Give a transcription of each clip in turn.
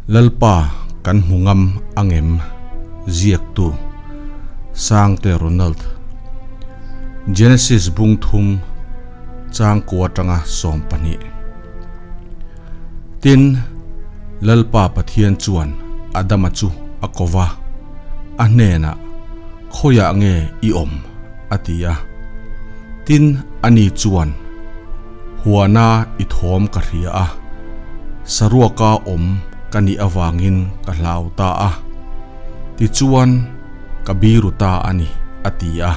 Lalpa kan hmu ngam angem? Ziaktu, Sangte Ronald. Genesis bung thum chang kua atanga 12. Tin, Lalpa Pathian chuan Adama chu a ko va, a hnenah, Khawiah nge i awm? a ti a. Tin, ani chuan, Huana i thawm ka hria a, saruaka awm ka nih avangin ka hlau ta a. Tichuan, ka biru ta a ni, a ti a.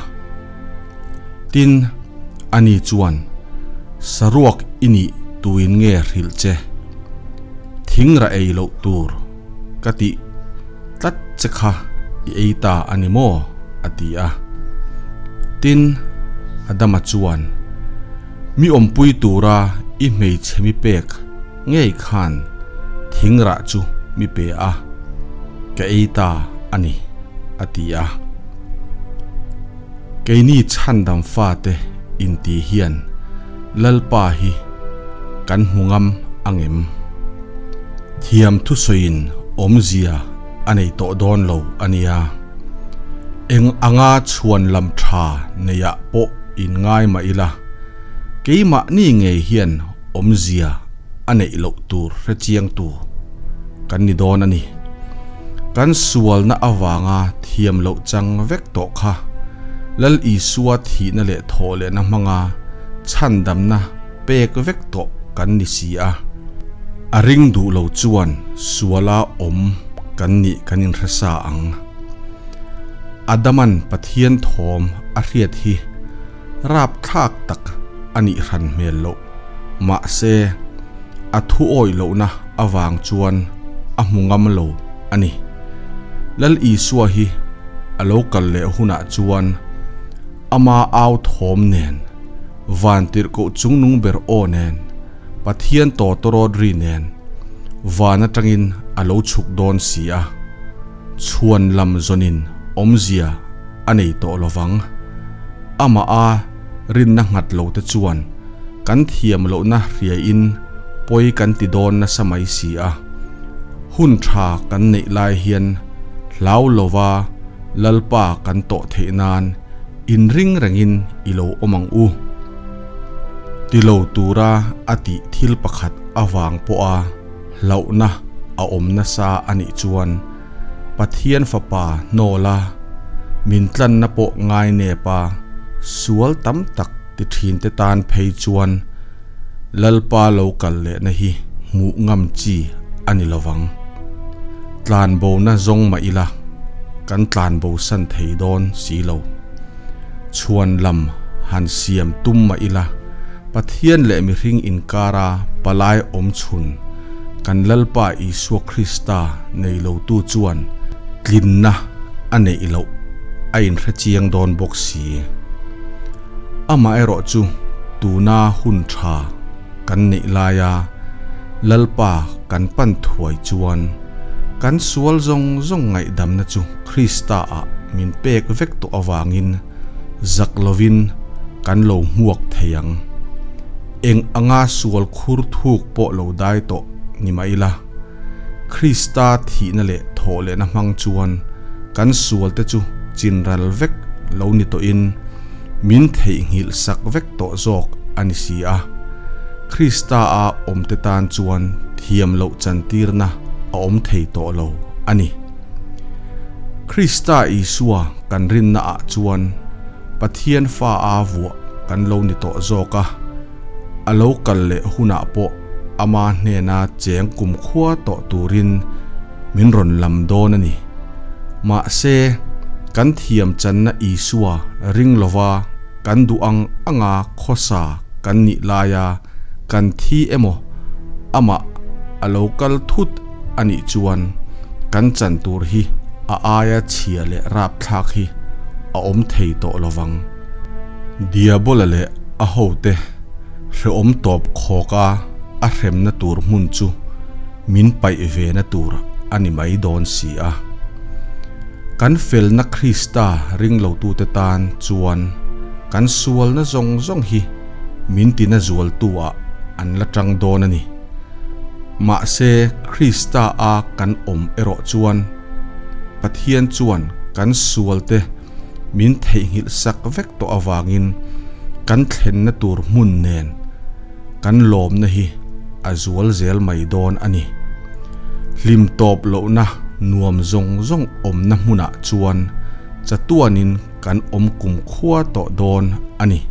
Tin, ani chuan, Saruak i nih tuin nge hrilh che? Thing ra ei loh tur ka tih tlat che kha i ei ta a ni maw? a ti a. Tin, Adama chuan, Mi awmpui tura i hmeichhe mi pek ngei khan thing rah chu mi pe a, ka ei ta a ni, a ti a. Keini chhandam fate inti hian Lalpa hi kan hmu ngam angem? Thiam thusawiin awmzia a nei tawh dawn lo a nia. Eng anga chhuan lam tha neiah pawh in ngai mah ila, keimahni ngei hian awmzia a neih loh tur hrechiangtu kan ni dawn a ni. Kan sualna avanga thiam loh chang vek tawh kha Lal Isua thihna leh thawhlehna hmanga chhandamna pek vek tawh kan ni si a. A ring duh lo chuan suala awm kan nih kan inhre sa ang. Adaman Pathian thawm a hriat hi rapthlak tak a nih hran hmel loh. Mahse, a thu awih lohna avang chuan a hmu ngam lo a ni. Lal Isua hi a lo kal leh hunah chuan ama au thawm nen, vantirhkoh chungnung ber aw nen, Pathian tawtawrawt ri nen van atangin a lo chhuk dawn si a, chhuan lam zawnin awmzia a nei tawh lovang. Amah a rinna nghat lo te chuan kan thiam lohna hriain pawi kan ti dawn nasa mai si a. Hun tha kan neih lai hian hlau lova Lalpa kan tawh theih nan inring rengin i lo awm ang u. Ti lo tura a tih thil pakhat avang pawha hlauhna a awm nasa a nih chuan Pathian Fapa hnawla min tlanna pawh ngai nep a, sual tam tak ti thinte tan phei chuan Lalpa lo kal lehna hi hmuh ngam chi a ni lovang. Tlanbona zawng mah ila kan tlanbo san thei dawn si lo. Chhuan lam han siam tum mah ila Pathian leh mihring inkara palai awm chhun kan Lalpa Isua Krista nei lotu chuan tlinna a neih loh a inhre chiang dawn bawk si. Amaherawhchu tuna hun tha kan neih laia Lalpa kan pan thuai chuan kan sual zawng zawng ngaihdamna chu Krista-ah min pek vek tawh avangin zak lovin kan lo hmuak thei ang. Eng anga sual khur thuk pawh lo dai tawh ni mah ila, Krista thihna leh thawhlehna hmang chuan kan sualte chu chinral vek lo ni tawhin min theihnghilh sak vek tawh zawk a ni si a. Krista-a awmte tan chuan thiam loh chantirna a awm thei tawh lo a ni. Krista Isua kan rinnaah chuan Pathian fa a vuah kan lo ni tawh zawk a, a lo kal leh hunah pawh ama hnena cheng kumkhua tawh turin min rawn lam dawn a ni. Mahse, kan thiam channa Isua ring lova kan duh ang anga khawsa kan nih laia kan thi emaw amah a lo kal thut a nih chuan kan chan tur hi a aia chhia leh rapthlak hi a awm thei tawh lo vang. Diabola leh a hote hrehawm tawp khawka a hremna tur hmun chu min paih ve na tur a ni mai dawn si a. Kan felna Krista ringlotute tan chuan kan sualna zawng zawng hi min tina zualtu ah an la tang dawn a ni. Mahse Krista a kan awm erawh chuan Pathian chuan kan sualte min theihnghilh sak vek tawh avangin kan thlenna tur hmun nen kan lawmna hi a zual zel mai dawn a ni. Hlim tawp lohna nuam zawng zawng awmna hmunah chuan chatuanin kan awm kum khua tawh dawn a ni.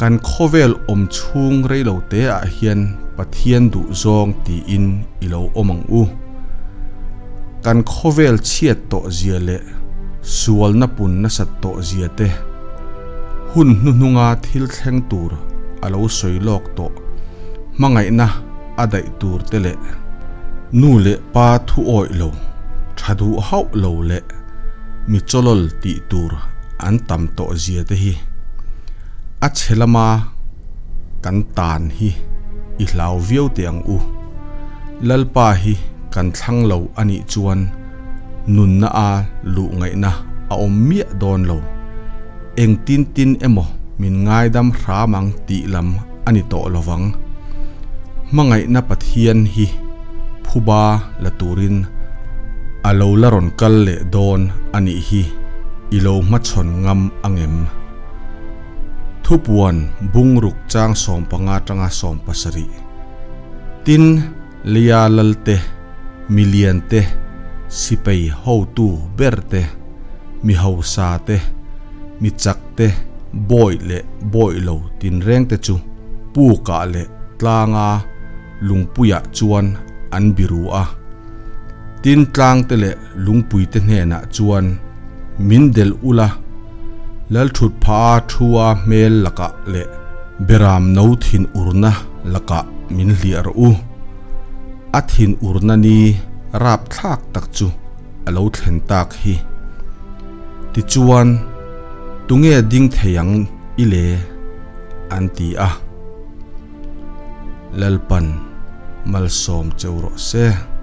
Kan khawvel awm chhung reilo te ah hian Pathian duh zawng tiin i lo awm ang u. Kan khawvel chhiat tawh zia leh sualna pun nasat tawh zia te, hun hnuhnunga thil thleng tur a lo sawi lawk tawh hmangaihna a daih tur te leh nu leh pa thu awih lo, tha duh hauh lo leh mi chawlawl tih tur an tam tawh zia te hi a chhe lama kan tan hi i hlau viau teh ang u. Lalpa hi kan thlang lo a nih chuan nunna a luh ngaihna a awm miah dawn lo. Engtin tin emaw min ngaidam hram ang tih lam a ni tawh lo vang. Hmangaihna Pathian hi phuba la turin a lo la rawn kal leh dawn a nih hi i lo hmachhawn ngam angem? Thupuan bungruk chang 15 atanga 17. Tin, Leia lalte, milian te, sipai hotu ber te, mi hausa te, mi chak te, bawi leh bawi lo tinreng te chu pukah leh tlanga lungpuiah chuan an biru a. Tin, tlang te leh lungpui te hnenah chuan min delh ula, Lalthutpha thua hmel lakah leh beram no thin urna lakah min hliah rawh u. A thin urna ni rapthlak tak chu a lo thlen tak hi. Tichuan, tunge ding thei ang i le? an ti a. Lalpan malsawm cheu rawh se.